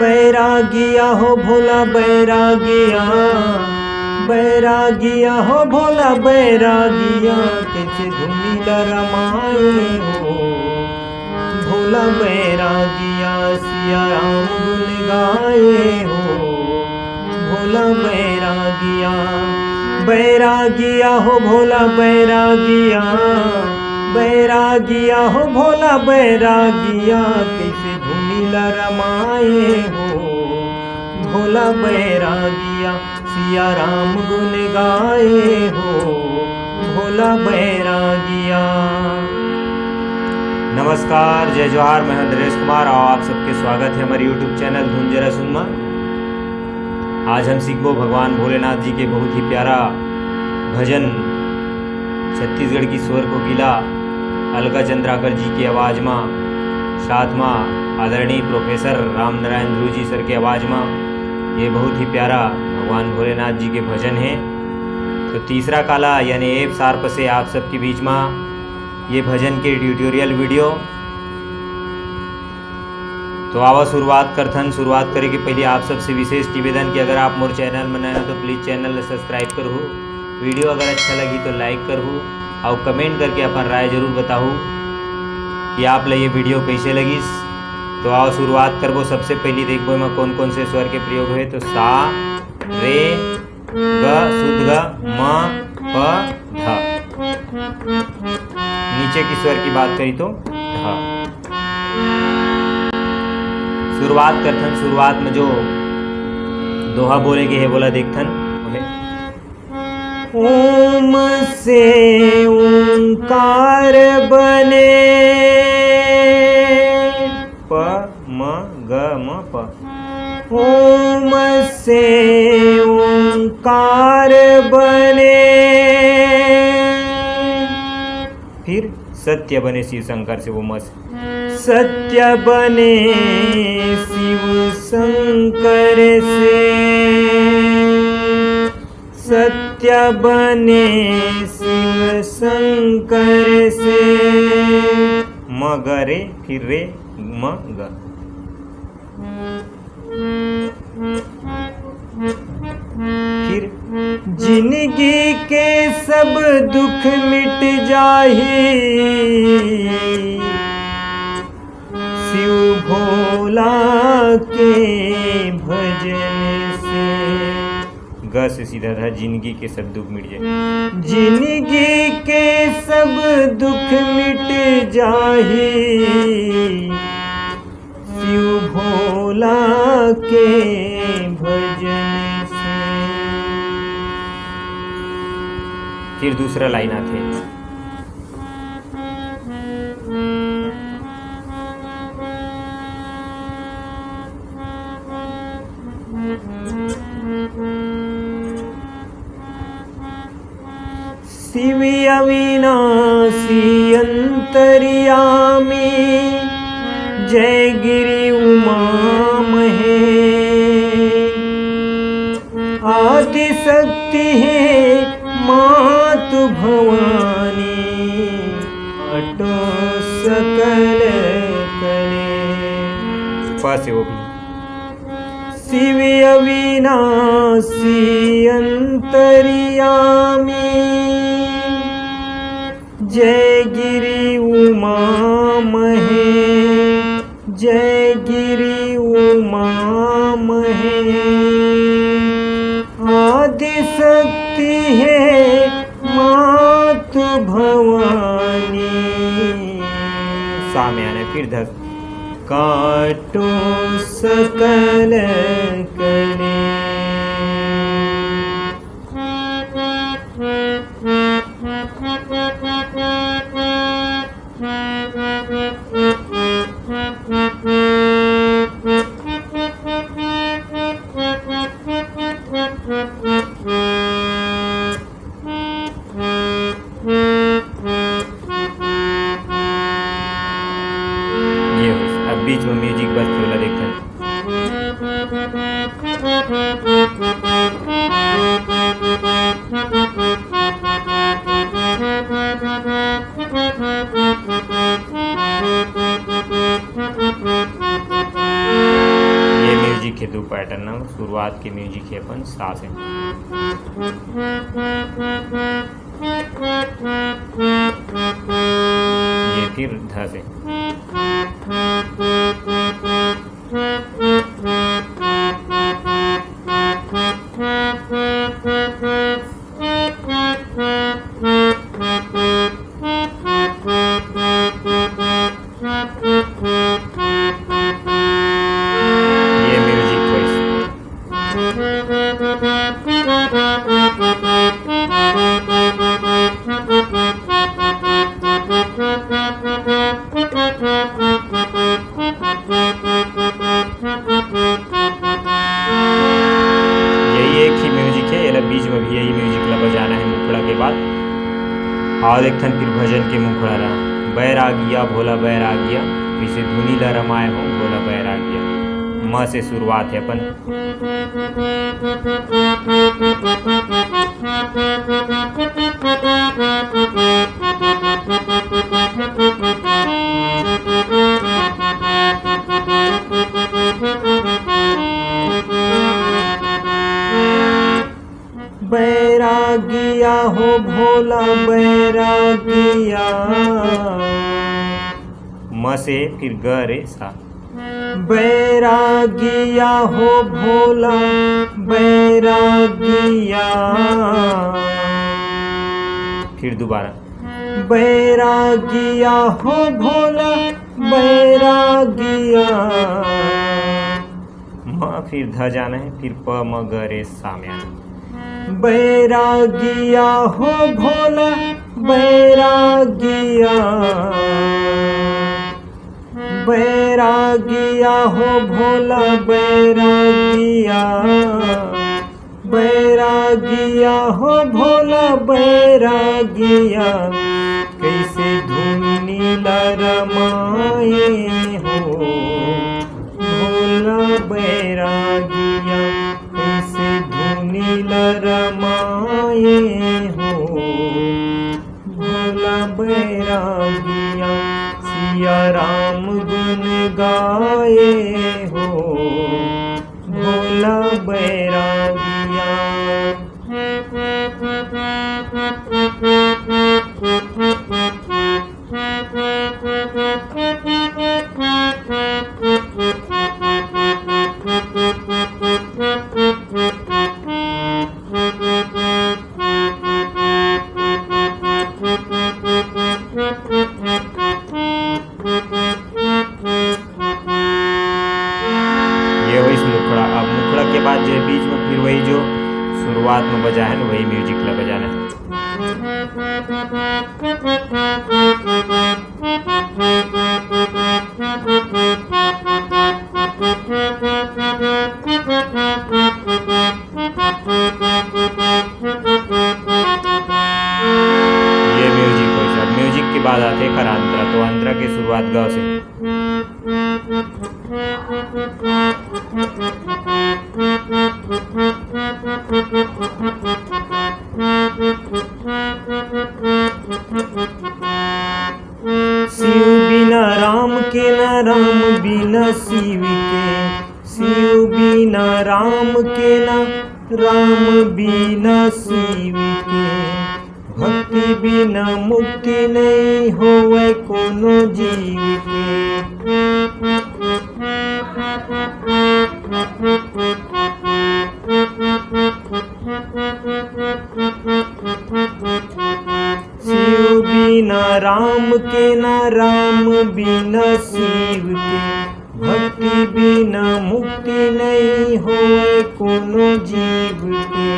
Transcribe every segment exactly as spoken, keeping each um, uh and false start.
बैरागिया हो भोला बैरागिया, बैरागिया हो भोला बैरागिया, कैसे धुनी ला रमाए हो। भोला बैरागिया सिया राम गुन गाए हो। भोला बैरागिया, बैरागिया हो भोला बैरागिया, बैरागिया हो भोला बैरागिया, कैसे धुनी ला रमाए हो। भोला बैरागिया सिया राम गुन गाए हो। भोला बैरागिया। नमस्कार, जय जोहार, मैं हूं नरेश कुमार और आप सबके स्वागत है हमारे YouTube चैनल धुन जरा सुन मा। आज हम सीखबो भगवान भोलेनाथ जी के बहुत ही प्यारा भजन, छत्तीसगढ़ की स्वर कोकिला अलका चंद्राकर जी की आवाज मा, साथ मा आदरणीय प्रोफेसर राम नारायण ध्रुव जी सर के आवाज मा। ये बहुत ही प्यारा भगवान भोलेनाथ जी के भजन है। तो तीसरा काला यानी एप सार्प से आप सबके बीच मा ये भजन के ट्यूटोरियल वीडियो। तो आवा शुरुआत करथन। शुरुआत करे के पहले आप सबसे विशेष निवेदन कि अगर आप मोर चैनल में नया हो तो प्लीज चैनल ला सब्सक्राइब करहू, वीडियो अगर अच्छा लगी तो लाइक करहू और कमेंट करके अपन राय जरूर बताहू कि आप ला ये वीडियो कैसे लगिस। तो आओ शुरुआत करबो। सबसे पहले देखबो एमा कौन कौन से स्वर के प्रयोग हुए। तो सा, रे, ग, शुद्ध ग, म, प, ध। नीचे की स्वर की बात करी तो ध। शुरुआत करथन, शुरुआत में जो दोहा बोले गे हे, बोला देखथन। ओम से ओंकार बने, प, म, ग, म, प। ओम से ओंकार बने। फिर सत्य बने शिव शंकर से, वो मस। सत्य बने शिव शंकर से, सत्य बने शिव शंकर से। म ग रे, फिर रे, म ग। फिर जिंदगी के सब दुख मिट जाही, शिव भोला के भजन से। ग से सीधा था, जिंदगी के सब दुख मिट जाए। जिंदगी के सब दुख मिट जाही, शिव भोला के भजन से। फिर दूसरा लाइन आथे। शिव अविनाशी अंतर्यामी, जय गिरि उमा महेश। आदि शक्ति हे मातु भवानी, काटो सकल कलेश। पास है वो भी। शिव अविनाशी अंतर्यामी, जय गिरि उमा महेश, जय गिरि उमा महेश। आदि शक्ति हे मातु भवानी। सा में आने फिर धस। काटो सकल कलेश। ये हो, अब बीच में म्यूजिक बजथे, ओला देखथन। ये ठीक है, दो पैटर्न ना, शुरुआत के म्यूजिक है अपन सा से, ये फिर ध से। ये म्यूजिक वॉइस। यही एक ही म्यूजिक है, एला बीच में भी यही म्यूजिक ला बजाना है मुखड़ा के बाद। और एक ठन फिर भजन के मुखड़ा ला, बैरागिया भोला बैरागिया, कैसे धुनी ला रमाए हो भोला बैरागिया। म से शुरुआत है अपन। बैरागिया हो भोला बैरागिया। म से फिर ग रे सा। बैरागिया हो भोला बैरागिया। फिर दोबारा। बैरागिया हो भोला बैरागिया। म फिर ध जाना है, फिर प म ग रे सा में आना। बैरागिया हो भोला बैरागिया। बैरागिया हो भोला बैरागिया। बैरागिया हो भोला बैरागिया, कैसे धुनी ला रमाए हो भोला बैरागिया, कैसे धुनी ला रमाए हो भोला बैरागिया। सिया राम गुण गाए हो भोला बैरागिया। ये होइस मुखड़ा। अब मुखड़ा के बाद जो है बीच में फिर वही जो शुरुआत में बजा है ना, वही म्यूजिक ला बजाना है। ये म्यूजिक हो, सब म्यूजिक के बाद आथे एकर अंतरा, तो अंतरा के शुरुआत ग से। शिव बिना राम के ना, राम बिना शिव के, शिव बिना राम के ना, राम बिना शिव के, भक्ति बिना मुक्ति नहीं होवे कोनो जीव के। शिव बिना राम के ना, राम बिना शिव के, भक्ति बिना मुक्ति नहीं होए कोनो जीव के।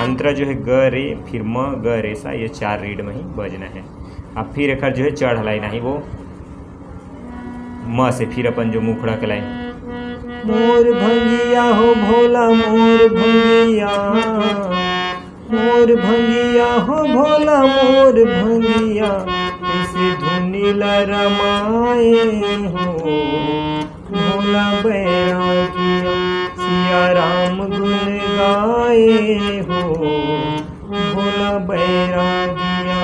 अंतरा जो है ग रे, फिर म ग रे सा, ये चार रीड में ही बजना है। अब फिर एकर जो है चढ़ line आही, वो म से फिर अपन जो मुखड़ा के line। मोर भंगिया हो भोला मोर भंगिया, मोर भंगिया हो भोला मोर भंगिया, कैसे धुनी ला रमाए हो भोला बैरागिया, सिया राम गुण गाए हो भोला बैरागिया।